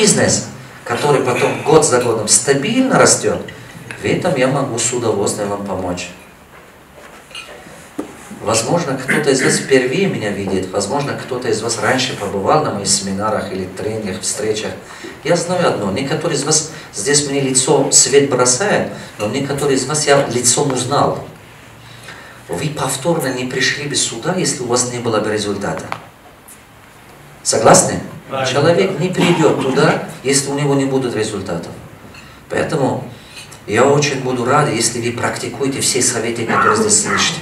Бизнес, который потом год за годом стабильно растет, в этом я могу с удовольствием вам помочь. Возможно, кто-то из вас впервые меня видит, возможно, кто-то из вас раньше побывал на моих семинарах или тренингах, встречах. Я знаю одно: некоторые из вас здесь мне лицо свет бросает, но некоторые из вас я лицом узнал. Вы повторно не пришли бы сюда, если у вас не было бы результата. Согласны? Человек не придет туда, если у него не будет результатов. Поэтому я очень буду рад, если вы практикуете все советы, которые здесь слышите.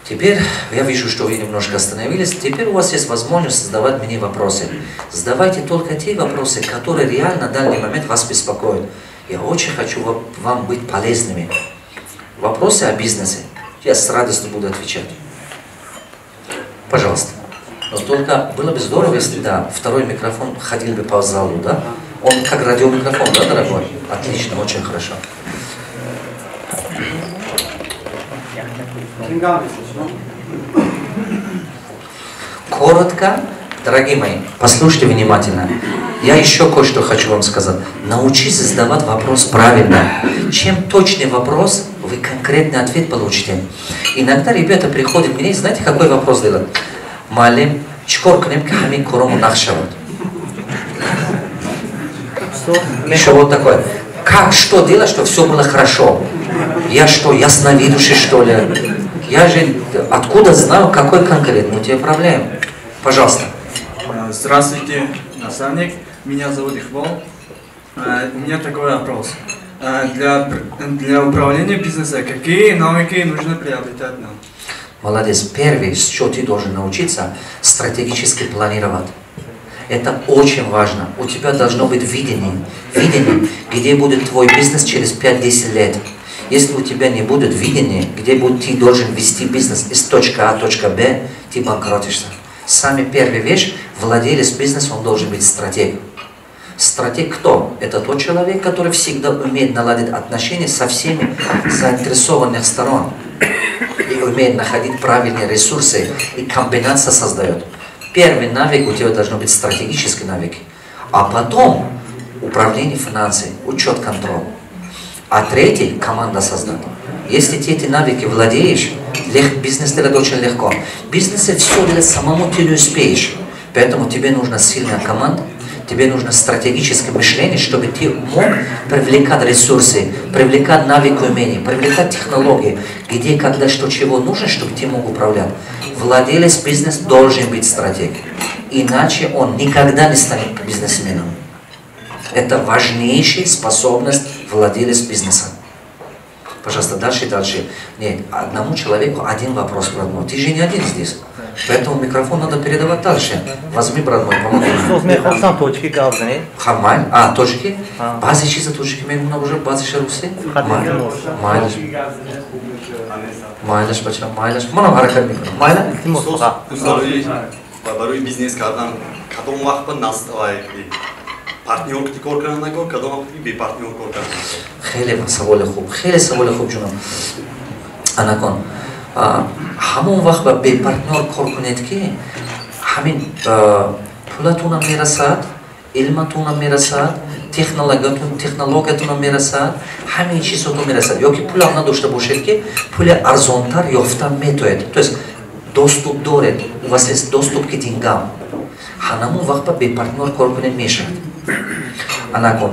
Теперь я вижу, что вы немножко остановились. Теперь у вас есть возможность задавать мне вопросы. Задавайте только те вопросы, которые реально на данный момент вас беспокоят. Я очень хочу вам быть полезными. Вопросы о бизнесе. Я с радостью буду отвечать. Пожалуйста. Но только было бы здорово, если, да, второй микрофон ходил бы по залу, да? Он как радиомикрофон, да, дорогой? Отлично, очень хорошо. Коротко, дорогие мои, послушайте внимательно. Я еще кое-что хочу вам сказать. Научись задавать вопрос правильно. Чем точнее вопрос, вы конкретный ответ получите. Иногда ребята приходят мне, знаете, какой вопрос делают? Малим, чикор кунем ки ҳамин корому нақш шавад? Еще вот такое. Как, что делать, чтобы все было хорошо? Я что, ясновидящий, что ли? Я же откуда знаю, какой конкретно у тебя проблема? Пожалуйста. Здравствуйте, наставник. Меня зовут Ихбол. У меня такой вопрос. Для управления бизнесом какие навыки нужно приобретать нам? Молодец. Первый, с чего ты должен научиться, стратегически планировать. Это очень важно. У тебя должно быть видение. Видение, где будет твой бизнес через 5-10 лет. Если у тебя не будет видения, где будет, ты должен вести бизнес из точки А в точку Б, ты банкротишься. Самая первая вещь, владелец бизнеса, он должен быть стратег. Стратег кто? Это тот человек, который всегда умеет наладить отношения со всеми заинтересованных сторон. И умеет находить правильные ресурсы и комбинации создает. Первый навык у тебя должно быть стратегический навык. А потом управление финансами, учет, контроль. А третий – команда создать. Если ты эти навыки владеешь, бизнес делать очень легко. Бизнесе все делать самому ты не успеешь. Поэтому тебе нужна сильная команда, тебе нужно стратегическое мышление, чтобы ты мог привлекать ресурсы, привлекать навыки, умения, привлекать технологии, где, когда, что, чего нужно, чтобы ты мог управлять. Владелец бизнеса должен быть стратег. Иначе он никогда не станет бизнесменом. Это важнейшая способность владельца бизнеса. Пожалуйста, дальше и дальше. Нет, одному человеку один вопрос, брат мой. Ты же не один здесь. Поэтому микрофон надо передавать дальше. Возьми, брат мой, помоги. Хамаль. А, точки? Бази чиза точки мемуна уже, бази шаруси? Майлаш. Майлаш, бача, майлаш. Манам ҳаракат мекунам. Майла? Барои бизнес кардан кадом вақт ба партнёр кор кардан накор, кадом вақт бе партнёр кор кардан? Хеле саволи хуб, хеле саволи хуб, ҷуноб. Анакон, ҳамон вақт ба бе партнёр кор кунед, ки ҳамин пулатунам мерасад, илматунам мерасад, технологиятунам мерасад, ҳамин чизотон мерасад. Ё ки пулам надошта бошед, ки пули арзонтар ёфта метоед. То есть доступ доред, у вас есть доступ к деньгам. Ҳанамон вақт ба бе партнёр кор кунед мешавад. Анакон,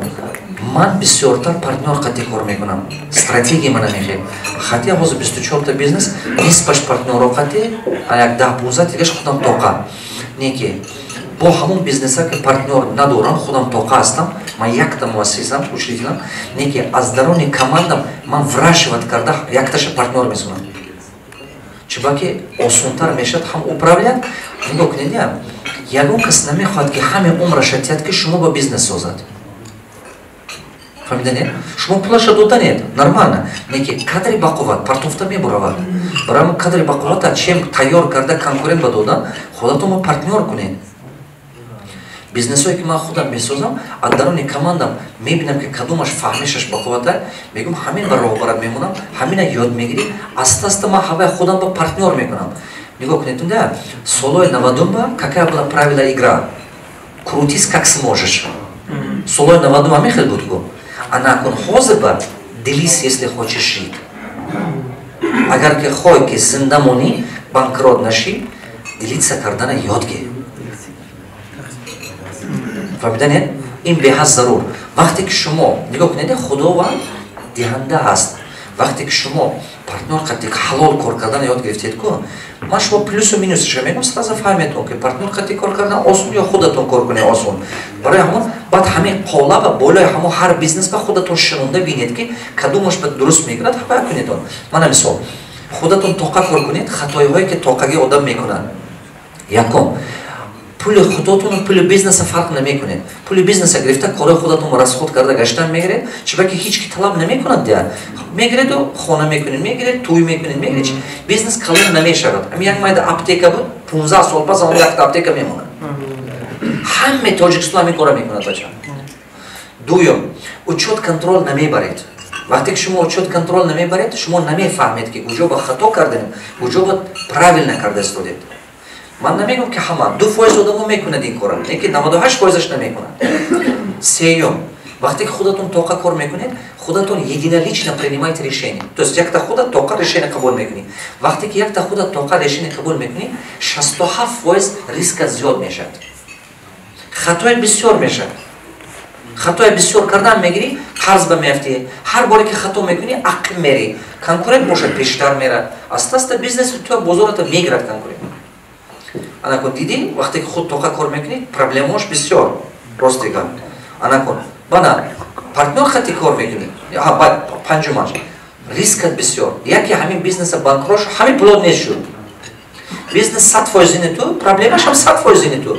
ман бисёртар партнёр қатъи кор мекунам. Стратегия мана мехел. Хотя ҳозир 24-та бизнес, нисбаш партнёро қатъи, а як 10-15 дигаш худам тоқа. Не ки бо ҳамон бизнеса ки партнёр надорам, худам тоқа ҳастам, ман якта муассисам, учредителам, не ки аз дарони командам ман выращивать карда якташа партнёр месунам. Чунки осонтар мешавад ҳам управлять. Нигоҳ кунед, ягон кас намехоҳад, ки ҳаме умраша тиҳад, ки шумо ба бизнес созад. Фаҳмиданед? Шумо пулаша доданед, нормально. Не ки кадри бақувват партофта мебуравад. Барои кадри бақуввата чем тайёр карда конкурент ба додан, худатонро партнёр кунед. Бизнесое ки ман худам месозам, аз дарони командам мебинам, ки кадомаш фаҳмишаш бақуввата, мегӯм ҳамин ба роҳбарат мемонам, ҳамина ёд мегирӣ, аста аста ман ҳавай худам ба партнёр мекунам. Нигоҳ кунед, да, солои 90 какая была правила игра? Крутись как сможешь. Солои 90 ҳамин хел буд ку. Ана акун ҳозир ба делись, если хочешь жить. Агар ки хоҳӣ, ки зинда монӣ, банкрот нашӣ, делиться кардана ёд гир. Фаҳмиданед? Ин беҳад зарур. Вақте ки шумо нигоҳ кунед, Худованд диҳанда ҳаст. Вақте ки шумо партнёр қати ҳалол кор кардан ёд гирифтед ку, ман шумо плюсу минусаша мегӯм, сразу фаҳметон, ки партнёр қати кор кардан осон ё худатон кор кунед осон. Барои ҳамон баъд ҳамин қолаба болои ҳамон ҳар бизнес ба худатон шинонда бинед, ки кадомаш ба дуруст мекунад, ҳамая кунедон. Мана мисол, худатон тоқа кор кунед, хатоиҳое ки тоқагӣ одам мекунад. Якум, пули худотону пули бизнеса фарқ намекунед. Пули бизнеса гирифта, кораи худатон расход карда гаштан мегиред, чунки ҳеҷ ки талаб намекунад. Дия мегиреду хона мекунед, мегиред, тӯй мекунед, мегиред, бизнес калон намешавад. Ами як майда аптека буд, 15 сол пас он якта аптека мемонад. Ҳаме Тоҷикистон ҳамин кора мекунад, бача. Дуюм, учёт контроль намебаред. Вақте ки шумо учёт контроль намебаред, шумо намефаҳмед, ки куҷо ба хато кардем, куҷо ба правильно карда истодед. Ман намегӯм, ки ҳама, 2% одамо мекунад ин кора, лекин 98 фоизаш намекунад. Сеюм, вақте ки худатон тоқа кор мекунед, худатон единолично принимаете решение, то есть якта худат тоқа решение қабул мекунӣ. Вақте ки якта худат тоқа решение қабул мекунӣ, 67% риска зиёд мешавад, хатои бисёр мешавад. Хатои бисёр кардан мегирӣ, қарз ба меафтӣ. Ҳар боре ки хато мекунӣ, ақиб мерӣ, конкурент бошад, пештар мерад. Аста аста бизнеси ту бозората мегирад конкурент. Анакун дидӣ, вақте ки худ тоқа кор мекунӣ, проблемаош бисёр, рости гап. Анакун бана партнёр хати кор мекунӣ. Панҷумаш, рискат бисёр. Яке ҳамин бизнеса банкрот шуд, ҳамин пулот нест шуд. Бизнес 100 фоизини ту, проблемашам 100 фоизини ту.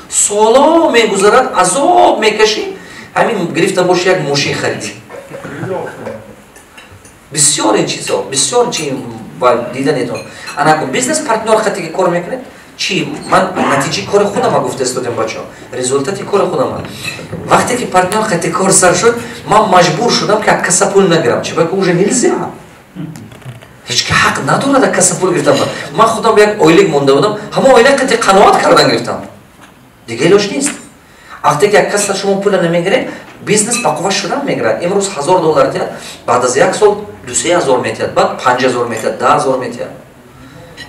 Соло мегузарад, азоб мекашӣ, ҳамин гирифта боши, як мошин харидӣ. Бисёр ин чизо, бисёр чи диданетон. Анакун бизнес партнёр хати ки кор мекунед, чӣ? Ман натиҷаи кори худама гуфта истодем, бачо, результати кори худама. Вақте ки партнёр хати кор сар шуд, ман маҷбур шудам, ки аз каса пул нагирам, чунки уже нельзя, ҳеҷ ки ҳақ надорад аз каса пул гирифтам. Ман худам як ойлик монда будам, ҳамон ойлик қати қаноат кардан гирифтам, дига илоҷ нест. Вақте ки як каса шумо пула намегиред, бизнес ба қувва шудан мегирад. Имрӯз 1000 доллар тиҳад, баъд аз як сол 2-3 ҳазор метиҳад, баъд 5000 метиҳад, 10 000 метиҳад.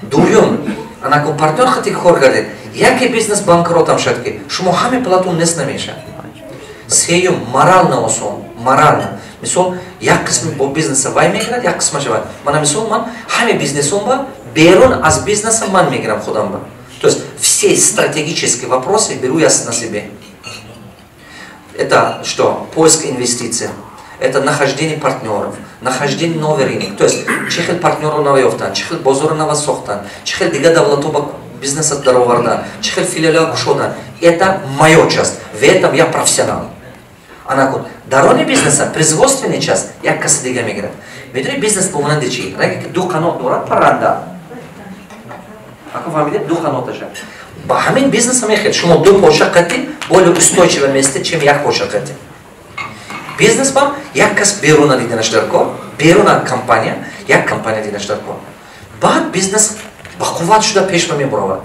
Дуюм, анакун партнёр хати кор кардед, яке бизнес банкротам шад, ки шумо ҳаме пулатон нест намешавад. Сеюм, морально осон, морально. Мисол, як қисми бо бизнеса вай мегирад, як қисмаша вай. Мана мисол, ман ҳаме бизнесом ба берун аз бизнеса ман мегирам худам ба. То есть все стратегические вопросы беру я на себе. Это что? Поиск инвестиций, это нахождение партнеров, нахождение новый рынок, то есть чӣ хел партнёрро нава ёфтан, чӣ хел бозорро нава сохтан, чӣ хел дигар давлатҳо ба бизнеса даровардан, чӣ хел филиалҳо кушодан. Это моё часть, в этом я профессионал. Анакун дарони бизнеса, производственный часть як каси дига мегирад. Медони, бизнес бо монанди чӣ? Ранге ки ду қанот дорад парранда, ако фаҳмидед, ду қаноташа ба ҳамин бизнеса мехел. Шумо ду поча қатӣ более устойчиво местед, чем як поча қатӣ. Бизнес ба як кас беруна диданаш дар кор, беруна компания, як компания дидаш дар кор, баъд бизнес ба қувват шуда пеш ба мебуравад.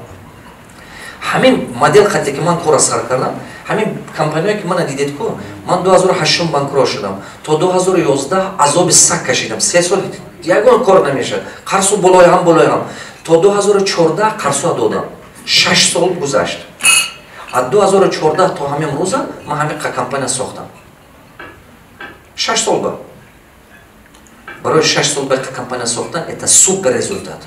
Ҳамин модел хате ки ман кора сар кардам, ҳамин компанияе ки мана дидед ку, ман 2008 банкрот шудам, то 2011 азоби саг кашидам, 3 сол ягон кор намешад, қарсу болои ҳам, болои ҳам. То 2014 қарсуа додам, 6 сол гузашт. Аз 2014 то ҳамин рӯза ман ҳамин компания сохтам, 6 сол ба. Барои 6 сол ба компания сохтан, это супер результат.